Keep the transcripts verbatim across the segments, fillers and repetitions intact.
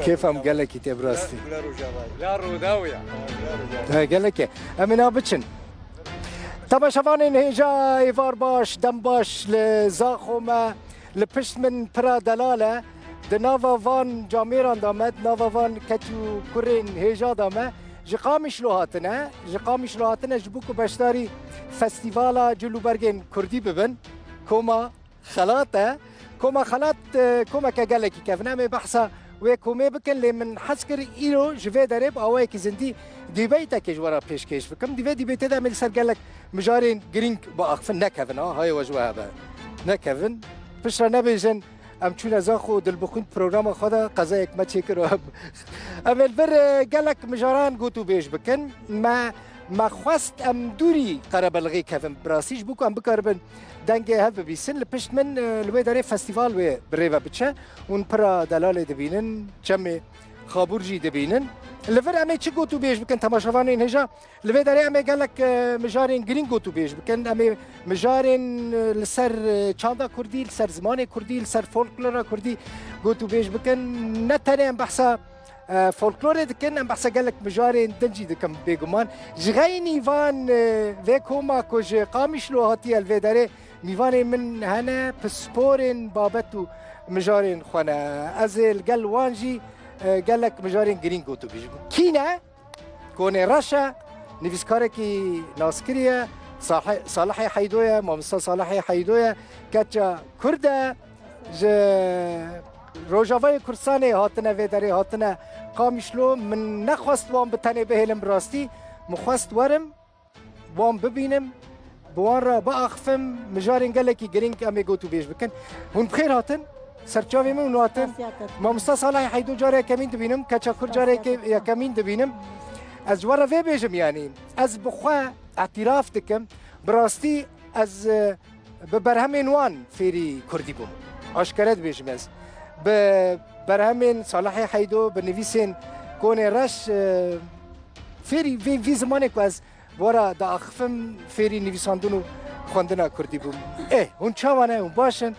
Kêfa min gelekî tê bi rastî. Bila Rojava ye. Bila Rojava ye. He, gelekê. Em ê na biçin. Temaşevanên hêja, êvar baş, dem baş li Zaxo me, li pişt min pira delal e. Di nava van camêran de me, di nava van keç û kurên hêja de me. Ji Qamişlo hatine, ji Qamişlo hatine ji bo ku beşdarî festîvala cil û bergên kurdî bibin. Koma Xelat e. Koma Xelat, e, komeke gelekî kevin e. Em ê behsa wê komê bikin, lê min hez kir îro ji vê derê bi awayekî zindî dîbetekê ji we re pêşkêş bikim. Dîvê dîbetê de em ê li ser gelek mijarên girîng biaxifin, ne kevin, ha, hayê we ji we hebe. Ne kevin. Piştre nebêjin, em çûne Zaxo û dilbixwîn programa xwe de qezayek me çêkir û em, em ê li vir, e, gelek mijaran gotûbêj bikin. Me, me xwest em dûrî qerebelixê kevin. Bi rastî ji bo ku em bikaribin dengê hev bibîsin. Li pişt min, e, li wê derê festîval wê bi rê ve biçe. Hûn pira delalê dibînin, çemê Xabûr jî dibînin. Li vir em ê çi gotûbêj bikin temaşevanên hêja? Li vê derê em ê gelek, e, mijarên girîng gotûbêj bikin. Em ê mijarên, e, li ser, e, çanda kurdî, li ser zimanê kurdî, li ser folklora kurdî gotûbêj bikin. Ne tenê em behsa e, folklorê dikin, em behsa gelek mijarên din jî dikin bêguman. Ji xeynî van, e, vê koma ku ji Qamişlo hatiye li vê derê, mîvanên min hene, pisporên babet û mijarên xwe ne. Ez ê li gel wan jî, e, gelek mijarên girîng gotûbêj bikim. Kî ne? Konê Reş e, nivîskarekî naskirî ye, Salih-, Salihê Heydo ye, mamosta Salihê Heydo ye, keça Kurd e. Ji Rojavayê Kurdistanê hatine vê derê, hatine Qamişlo. Min nexwest wan bi tenê bihêlim bi rastî. Min xwest werim, wan bibînim, bi wan re biaxifim, mijarên gelekî girîng em ê gotûbêj bikin. Hûn bi xêr hatin, ser çavê min hûn hatin. Mamosta Salihê Heydo carê yekemîn dibînim, keça Kurd carê yeke-, yekemîn dibînim. Ez ji we re vê bêjim, yanî ez bi xwe îtiraf dikim, bi rastî ez, e, bi berhemên wan fêrî kurdî bûm. Aşkere dibêjim ez. Bi berhemên Salihê Heydo, bi nivîsên Konê Reş, e, fêrî vê, vî zimanê ku ez bi we re diaxifim, fêrî nivîsandin û xwendina kurdî bûm. Ê, hûn çawa ne? Hûn baş in?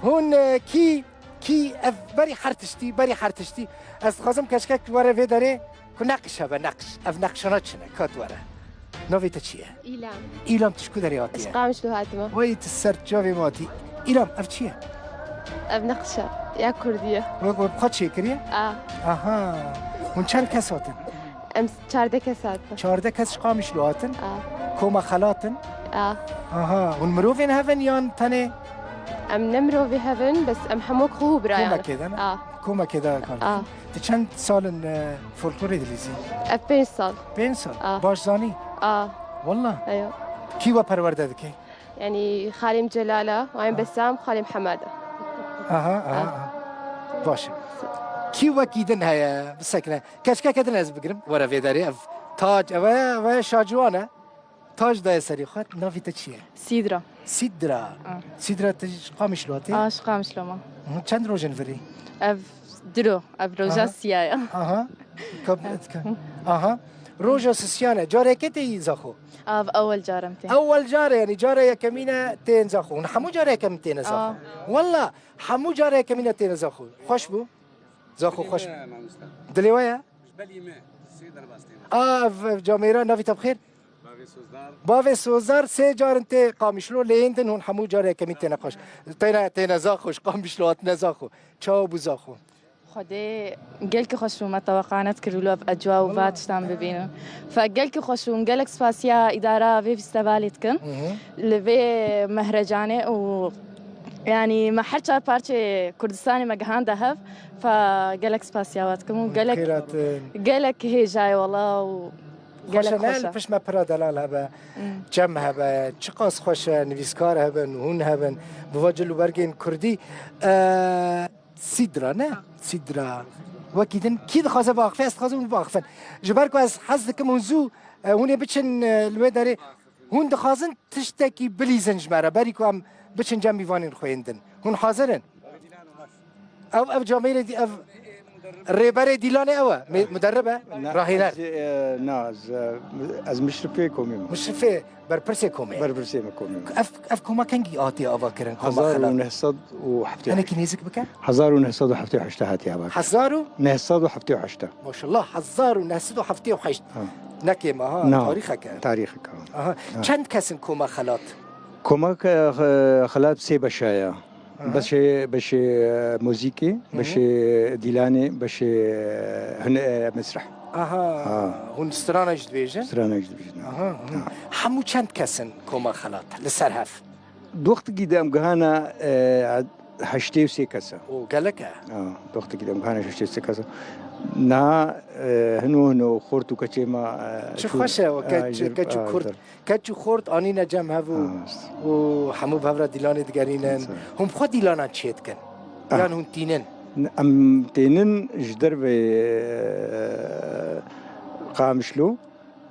Hûn, e, kî, kî ev berî her tiştî, berî her tiştî. Ez dixwazim keçikek were vê derê. Ku neqş hebe, neqş. Ev neqşana çi ne? Ka tu were. Navê te çi ye? Îlam. Îlam, tu ji ku derê hatiye? Ez Qamişlo hatime. Wey, tu ser çavê me hatî. Îlam, ev çi ye? Ev neqşa ya kurdî ye. We, we bi xwe çêkiriye? A. Aha. Hûn çend kes hatin? Em çardeh kes hatin. Çardeh kes ji Qamişlo hatin? A. Koma Xelat in? A. Aha. Hûn mirovên hev in yan tenê? Em ne mirovê hev in, bes em hemû xwe û birayan. Komekê de ne? A. Komekê de kar dikin. A. Tu çend sal in, e, folklorê dilîzî? Ev pênc sal. Pênc sal? A. Baş zanî? A. Walla? Eyo. Kî we perwerde dike? Yanî xalê min Celal e, ayên Besam, xalê min Hemed e. Aha, aha, aha. Baş e. Kî wekî din heye? Bisekine. Keçikeke din ez bigirim. Were vê derê ev tac, ev e, ev e şaciwan e. Tac daye serê xwe, navê te çi ye? Sîdra. Sîdra. A. Sîdra, tu ji Qamişlo hatî? A, ji Qamişlo me. Hı, çend roj in virî? Ev diro, ev roja siya ye. Aha. Kab-, ka-, aha. Roja sisiyan e. Careke tê yî Zaxo? A, ev ewel car im tê. Ewel car e, yanî cara yekemîn e tên Zaxo. Hûn hemû cara yekemîn têne Zaxo? A. Walla, hemû cara yekemîn e têne Zaxo. Xweş bû. Zaxo xweş. Dilê me ye, mamoste. Dilê we ye? Ji belî me, sê derbas têne. A, ev, ev camêra, navê te bi xêr? Bavê Sozdar. Bavê Sozdar sê car in tê Qamişlo, lê yên din hûn hemû cara yekemîn têne xweş. Têne, têne Zaxo, ji Qamişlo hatine Zaxo. Çawa bû Zaxo? Xwedê gelkî xweş bû, me teweqa nedikir wilo ev ecwa û va tiştan bibînin. Fe gelkî xweş bûm, gelek spasiya îdara vê fîstevalê dikim. Hı hı. Li vê mehrecanê û yanî me her çar parçê Kurdistanê me gihande hev. Fe gelek spasiya we dikim û gelek, gelek hêja ye wela û gelek xweş e. Xweş e, ne? Li pişt me pira delal hebe, çem hebe, çiqas xweş e, nivîskar hebin, hûn hebin, bi va cil û bergên kurdî. E, Sîdra, ne? Sîdra. Wekî din kî dixwaze biaxife, ez dixwazim hûn biaxifin. Ji ber ku ez hez dikim hûn zû, e, hûn ê biçin, e, li wê derê. Hûn dixwazin tiştekî bilîzin ji me re, berî ku em biçin cem mîvanên xwe yên din. Hûn hazir in? Ev, ev camêrê dî, ev Rêberê Dîlanê ew e, me-, muderrib e, Ne, rahîner. ez, e, na, ez, e, ez mişrifê komê me. Mişrifê, berpirsê komê. Berpirsê me komê me. Ev, ev koma kengî hatiye avakirin, koma Xelat? Hezar û neh sed û heftê û heşt. Hinekî nêzik bike? Hezar û neh sed û heftê û heşt hatiye avakirin. Hezar û? Neh sed û heftê û heşt. Maşallah, hezar û neh sed û heftê û heşt. Ha. Ne kêm e, ha, Na, tarîxek e. Tarîxek e. Aha. Ha. Çend kes in koma Xelat? Koma ke, e, Xelat sê beşa ye. Aha. Beşê, beşê, e, muzîkê, Hı hı. beşê Dîlanê, beşê, e, hune-, e, mesreh. Aha. Ha. Hûn strana jî dibêjin? Strana jî dibêjin. Aha, hı. Ha. Hemû çend kes in koma Xelat li ser hev? Di wextekî de em gihana, e, heştê û sê kes e. O, gelek e. Ha, di wextekî de em gihana heştê û sê kes e. Niha, e, hino hino xort û keçê me, e, Çi çû-, xweş e, we, e, keç, jir-, keç û e, kurt. jir. Keç û xort anîne cem hev û, Ha, rast. û hemû bi hev re Dîlanê digerînin. Rast. Hûn bi xwe Dîlanan çêdikin? Ne, Yan em hûn tînin? Ne, em tênin ji dervê, e, Qamişlo.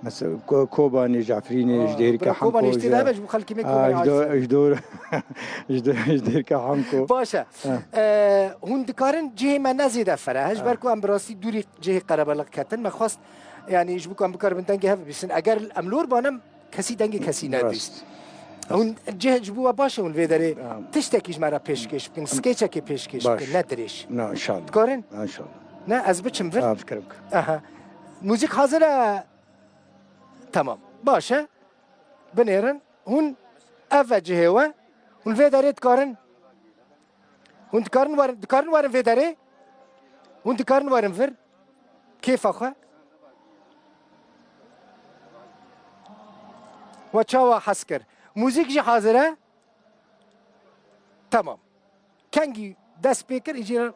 Mesela, Ko-, Kobanê, Jafrînê, Aa, ji Dêrika bira Kobanê Hemko, ji tê ji, de hebe ji bo xelkê me a, Kobanê ji do-, Aysel. ji dor-, ji do-, ji Dêrika Hemko. Baş e. Ha. E, hûn dikarin cihê me ne zêde fere. Ji ber Ha. ku em bi rastî dûrî cihê qerebelix ketin. Me xwest, yani, ji bo ku em bikaribin dengê hev bibîsin. Eger em lor banim, Kesî dengê kesî Rast. nedîst. Hûn cih ji bo we baş e hûn vê derê Em. tiştekî ji me re pêşkêş bikin, skeçekê pêşkêş Baş. bikin, ne dirêj. Na, inşallah. Dikarin? Na, inşallah. Ne, ez biçim vir? Tamam, bikirim. Aha. Muzîk hazir e? Tamam. Baş e. Binêrin. Hûn ev e cihê we. Hûn vê derê dikarin. Hûn dikarin werin, dikarin werin vê derê? Hûn dikarin werin vir? Kêfa xwe? We çawa hez kir? Muzîk jî hazir e? Temam. Kengî dest pê kir, îjî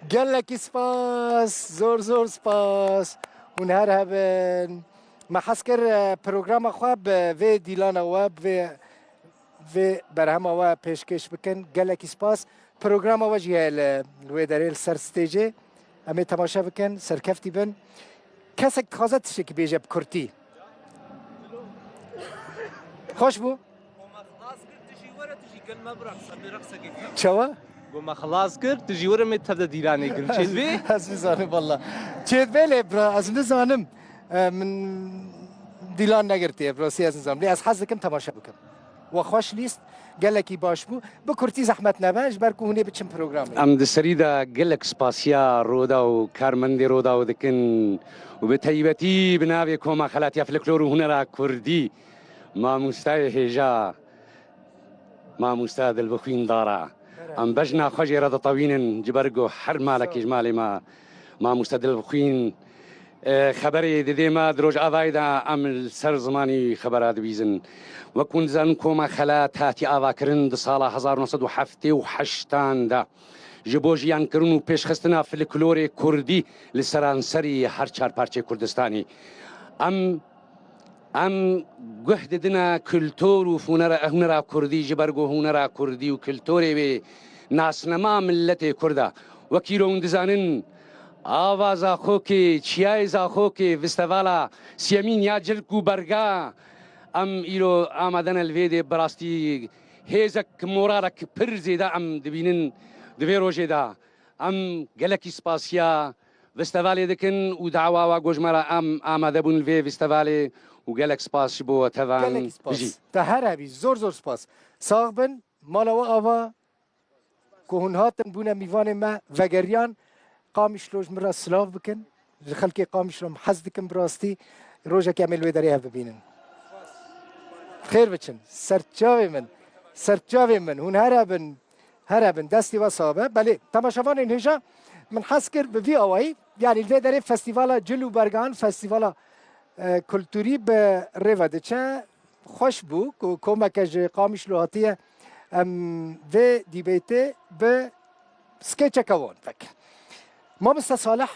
Gelekî spas, zor zor spas. Hûn her hebin. Me hez kir, e, programa xwe bi vê dîlana we, bi vê vê berhema we pêşkêş bikin. Gelekî spas. Programa we jî heye li, li wê derê li ser stêjê. Em ê temaşe bikin, serkeftî bin. Kesek dixwaze tiştekî bêje bi kurtî. Xweş bû. Çawa? Go me xilas kir, tu jî were me tev de dîlanê kirin. Çêdibê? Ez nizanim valla. Çêdibê lê bira, ez nizanim. E, min dîlan negirtiye, bi rastî ez nizanim. Lê ez hez dikim temaşe bikim. We xweş lîst, gelekî baş bû. Bi kurtî zehmet nebe, ji ber ku hûn ê biçin programê. Em di serî de gelek spasiya Rodaw û karmendê Rodaw dikin û bi taybetî bi navê Koma Xelatiya Folklor û Hunera Kurdî, mamostayê hêja, mamosta Dilbixwîn Dara. Em bejna xwe jê re ditewînin, ji ber ku her malekê ji malê me, mamosta Dilbixwîn, e, xeberê didê me, di rojavayê de em li ser zimanî xebera dibîzin. Wek hûn dizanin, Koma Xelat hatiye avakirin di sala hezar û neh sed û heftê û heştan de, ji bo jiyankirin û pêşxistina folklorê kurdî li seranserî her çar parçeyê Kurdistanê. Em Em guh didine kultur û hunera, hunera kurdî, ji ber ku hunera kurdî û kulturê wê nasnema miletê kurd e. Wekî îro hûn dizanin, ava Zaxokê, Çiyayê Zaxokê, festîvala siyemîn ya cilk û berga, em îro amade ne li vê dê, bi rastî hêzek, moralek pir zêde em dibînin di vê rojê de. Em gelekî spasiya festîvalê dikin û dawa we got ji me re em amade bûn li vê festîvalê û gelek spas ji bo we tevan. Gelekî spas. Bijî. Te her hebî, zor zor spas. Sax bin, mala we ava ku hûn hatin bûne mîvanê me vegeriyan. Qamîşlo ji min re silav bikin. Ji xelkê Qamîşlo em hez dikin bi rastî. Rojekê em ê li wê derê hev bibînin. Xêr biçin. Serçavê min. Serçavê min. Hûn here bin. Here bin. Destê we sax be. Belê, temaşevanên hêja, min hez kir bi vî awayî, yanî li vê derê festîvala cil û bergan, festîvala, e, kulturî bi rê ve diçe. Xweş bû ku komeke ji Qamîşlo hatiye, em vê dîbêtê bi skeçeke wan vekin. Mamoste Salih,